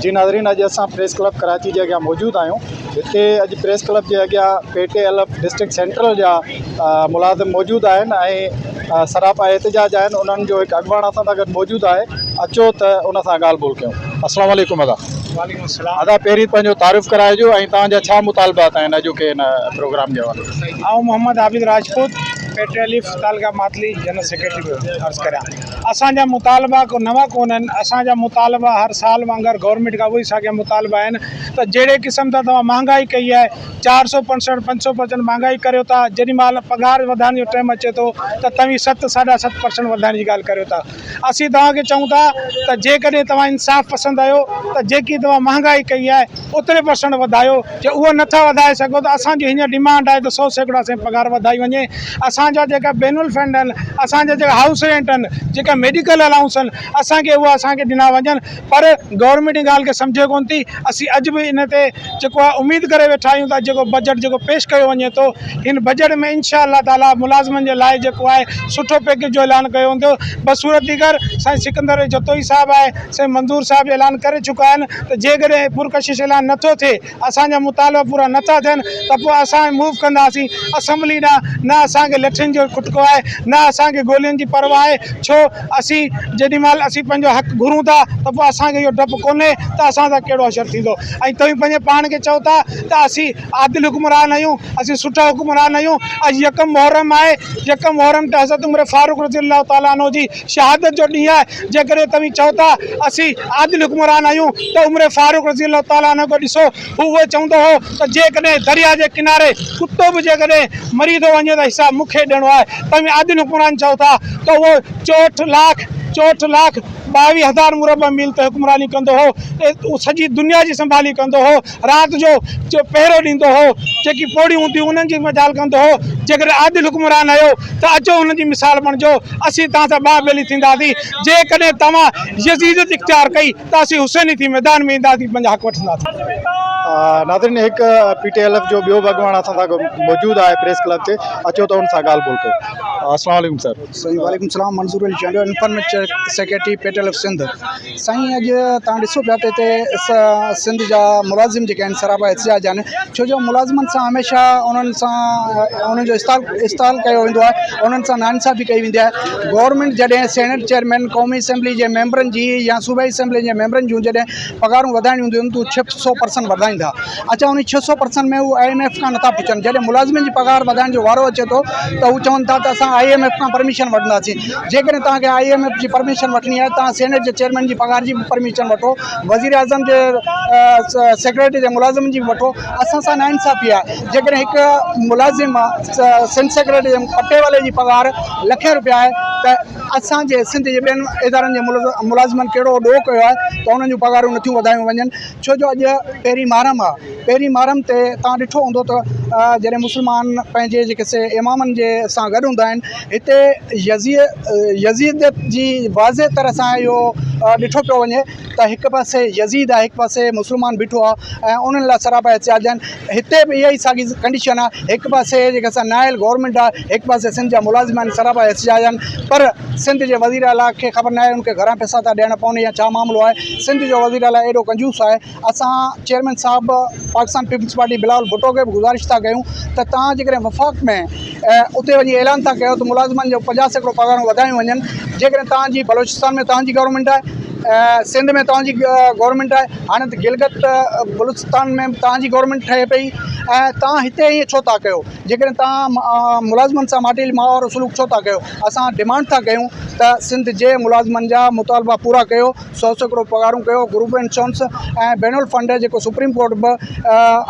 جي ناظرين اڄ اسان پريس ڪلب ڪراچي جي اڳيان موجود آهيون هتي اڄ پريس ڪلب جي اڳيان P T L F district central جا ملازم موجود آهن ۽ سراپا احتجاج آهن انهن جو هڪ اڳواڻ اسان سان گڏ موجود آهي اچو ته ان سان ڳالهه ٻولهه ڪيون السلام عليڪم ادا. وعليڪم السلام. ادا پهرين پنهنجو تعارف ڪرائجو ۽ توهان جا ڇا مطالبات آهن اڄوڪي هن پروگرام جي حوالي سان. آئون Muhammad Abid Rajput P T L F تعلقه ماتلي جنرل سيڪريٽري پيو عرض ڪريان. اسان جا مطالبا ڪو نوان ڪونهن، اسان جا مطالبا هر سال وانگر گورنمينٽ کان اهي ساڳيا مطالبا آهن ته جهڙي قسم سان توهان مهانگائي ڪئي آهي 400 پرسنٽ 500 پرسنٽ مهانگائي ڪريو ٿا جيڏي مهل پگهار وڌائڻ جو ٽائيم اچي ٿو ته توهين ست ساڍا ست پرسنٽ وڌائڻ جي ڳالهه ڪريو ٿا اسين توهان کي چئون ٿا ته جيڪڏهن توهان انصاف پسند آهيو ته جيڪي توهان مهانگائي ڪئي آهي اوتري پرسنٽ وڌايو، جي اهو نه ٿا وڌائي سگهو ته اسان جي هينئر ڊمانڊ آهي ته 100% اسان جي پگهار وڌائي وڃي، اسان جا جيڪا بينول فنڊ آهن، اسان جا جيڪا هائوس رينٽ آهن، جيڪا ميڊيڪل الائونس آهن، اسان کي اهو اسان کي ڏنا وڃن پر گورنمينٽ ان ڳالهه کي سمجهي ڪونه ٿي، اسين اڄ به ان تي جيڪو آهي اميد ڪري ويٺا آهيون ته جيڪو بجيٽ جيڪو پيش ڪيو وڃي ٿو هن بجيٽ ۾ انشاء الله تعاليٰ ملازمن جي لاء جيڪو آهي سٺو پيڪيج جو اعلان ڪيو ويندو بصورت ديگر سائين سڪندر جتوئي صاحب آهي سائين منظور صاحب اعلان ڪري چڪا آهن ته جيڪڏهن پرڪشش اعلان نه ٿو ٿئي، اسان جا مطالبا پورا نه ٿا ٿين ته پوء اسان موو ڪنداسين اسيمبلي ڏانهن، نه اسان کي لٺين جو کٽڪو آهي، نه اسان کي گولين جي پرواهه آهي، ڇو اسين جيڏي مهل اسين پنهنجو حق گهرون ٿا ته پوء اسان کي اهو ڊپ ڪونهي ته اسان سان ڪهڙو حشر ٿيندو ۽ توهين پنهنجي پاڻ کي چئو ٿا ته اسين عادل حڪمران آهيون، اسين سٺا حڪمران آهيون، اڄ يڪم محرم آهي، يڪم محرم تي حضرت عمر فاروق رضي الله تعالٰي عنه جي شهادت جو ڏينهن آهي، جيڪڏهن توهين چئو ٿا اسين عادل حڪمران آهيون ته عمر فاروق رضي الله تعالٰي عنه کي ڏسو هو اهو چوندو هو ته جيڪڏهن درياء جي ڪناري ڪتو به جيڪڏهن مري ٿو وڃي ته حساب مون کي ڏيڻو آهي توهين عادل حڪمران چئو ٿا ته اهو چوهٺ لاک چوهٺ لاک 22 هزار مربع ميل تي حڪمراني ڪندو هو اهو سڄي دنيا جي سنڀالي ڪندو هو رات جو جو پهرو ڏيندو هو، جيڪي پوڙهيون هونديون هيون انهن جي مجال ڪندو هو، جيڪڏهن عادل حڪمران آهيو ته اچو انهن جي مثال بڻجو، اسين توهان سان ٻانهن ٻيلي ٿينداسين، جيڪڏهن توهان يزيديت اختيار ڪئي ته اسين حسيني ٿي ميدان ۾ اينداسين پنهنجا حق وٺنداسين. ناظرين هڪ پي ٽي ايل ايف جو ٻيو به اڳواڻ اسان سان گڏ موجود آهي پريس ڪلب تي اچو ته ان سان ڳالهه ٻولهه ڪيون. السلام عليڪم سر. سائين وعليڪم السلام Manzoor Ali Chandio information secretary P T L F Sindh. سائين اڄ توهان ڏسو پيا ته هتي سنڌ جا ملازم جيڪي آهن سراپا احتجاج آهن ڇو جو ملازمن سان هميشه انهن سان انهن جو استعال استعال ڪيو ويندو آهي انهن سان ناانصافي ڪئي ويندي آهي گورنمينٽ جڏهن سينيٽ چيئرمين قومي اسيمبلي جي ميمبرن جي يا صوبائي اسيمبلي جي ميمبرن جون جڏهن پگهارون وڌائڻيون هونديون آهن ته 600 پرسنٽ وڌائين ٿا اڇا انهي 600 پرسنٽ ۾ هو I M F کان نٿا پڇن جڏهن ملازمن جي پگهار وڌائڻ جو وارو اچي ٿو ته هو چون ٿا ته اسان I M F کان پرميشن وٺنداسين جيڪڏهن توهان کي I M F جي پرميشن وٺڻي آهي توهان سينيٽ جي چيئرمين جي پگهار جي به پرميشن وٺو وزيراعظم جي سيڪريٽري جي ملازمن جي به وٺو اسان سان ناانصافي آهي جيڪڏهن هڪ ملازم سنڌ سيڪريٽري جي پٽيوالي جي پگهار لکين روپيا آهي ته اسان جي سنڌ جي ٻين ادارن جي ملازمن ڪهڙو ڏوهه ڪيو آهي ته انهن جون پگهارون نٿيون وڌايون وڃن ڇو جو اڄ پهرين محرم آهي پهرين محرم تي توهان ڏٺو هوندو ته جڏهن مسلمان پنهنجي جيڪي سي امامن جي سان گڏ هوندا آهن هتي يزيديت جي واضح طرح سان اهو ڏٺو پيو وڃي ته هڪ پاسي يزيد آهي هڪ پاسي مسلمان بيٺو آهي ۽ انهن لاء سراپا احتجاج آهن هتي به اها ئي ساڳي ڪنڊيشن آهي هڪ پاسي جيڪا سا نااهل گورنمينٽ آهي هڪ پاسي سنڌ جا ملازم آهن سراپا احتجاج آهن پر سنڌ جي وزير اعليٰ کي خبر ناهي ان کي گهران پئسا ٿا ڏيڻا پون يا ڇا معاملو آهي سنڌ جو وزير اعليٰ ايڏو ڪنجوس آهي اسان چيئرمين صاحب پاڪستان پيپلز پارٽي بلاول ڀٽو کي به گذارش ٿا ڪيون ته توهان جيڪڏهن وفاق ۾ اتي وڃي اعلان ٿا ڪيو ته ملازمن جو 50% پگهارون وڌايون وڃن جيڪڏهن توهان جي بلوچستان ۾ توهان جي گورنمينٽ آهي سنڌ ۾ توهان جي گورنمينٽ آهي هاڻي ته گلگت بلوچستان ۾ به توهان جي گورنمينٽ ٺهي پئي ۽ توهان هتي ائين ڇو ٿا ڪيو جيڪڏهن توهان ملازمن سان ماٽيلي ماء وارو سلوڪ ڇو ٿا ڪيو اسان ڊمانڊ ٿا ڪيون ته سنڌ جي ملازمن جا مطالبا پورا ڪيو 100% پگهارون ڪيو، گروپ انشورنس ۽ بين الفنڊ جيڪو سپريم ڪورٽ به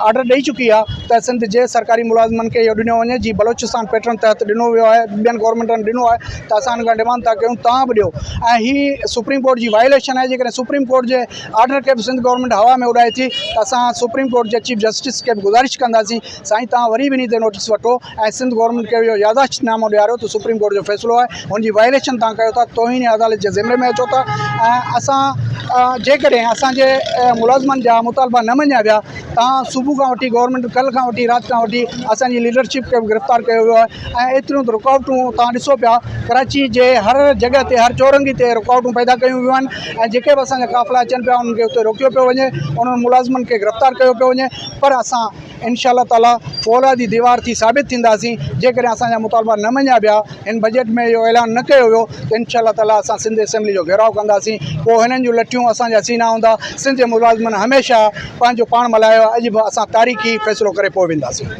آرڊر ڏئي چڪي آهي ته سنڌ جي سرڪاري ملازمن کي اهو ڏنو وڃي جي بلوچستان پيٽرن تحت ڏنو ويو آهي ٻين گورنمينٽن ڏنو آهي ته اسان ان کان ڊمانڊ ٿا ڪيون توهان به ڏيو ۽ هي سپريم ڪورٽ جي وائليشن آهي جيڪڏهن سپريم ڪورٽ جي آرڊر کي به سنڌ گورنمينٽ هوا ۾ اڏائي ٿي ته اسان سپريم ڪورٽ جي چيف جسٽس کي به گذارش ڪنداسين سائين توهان وري به انهي تي نوٽيس وٺو ۽ سنڌ گورنمينٽ کي اهو ياداشت نامو ڏياريو ته سپريم ڪورٽ جو فيصلو آهي ان جي وائليشن توهان ڪيو ٿا توهين عدالت جي ذمري ۾ اچو ٿا ۽ اسان جيڪڏهن اسان جي ملازمن جا مطالبا نه مڃيا ويا تان صبح کان وٺي گورنمينٽ ڪل کان وٺي رات کان وٺي اسان جي ليڊرشپ کي به گرفتار ڪيو ويو آهي ۽ ايتريون ته رڪاوٽون توهان ڏسو پيا ڪراچي جي هر جڳهه تي هر چورنگي تي رڪاوٽون پيدا ڪيون ويون آهن. ۽ جيڪي به اسان جا قافلا اچن پيا انهن کي اتي روڪيو پيو وڃي انهن ملازمن کي گرفتار ڪيو پيو وڃي پر اسان انشاء الله تعالي فولادي ديوار ٿي ثابت ٿينداسين جيڪڏهن اسان جا مطالبا نه مڃيا ويا هن بجيٽ ۾ اهو اعلان نه ڪيو ويو ته انشاء الله تعالي اسان سنڌ اسيمبلي جو گهيراء ڪنداسين پوء هنن جون لٺيون اسان جا سينا هوندا سنڌ جي ملازمن هميشه پنهنجو پاڻ ملهايو آهي اڄ به اسان تاريخي فيصلو ڪري پوء وينداسين.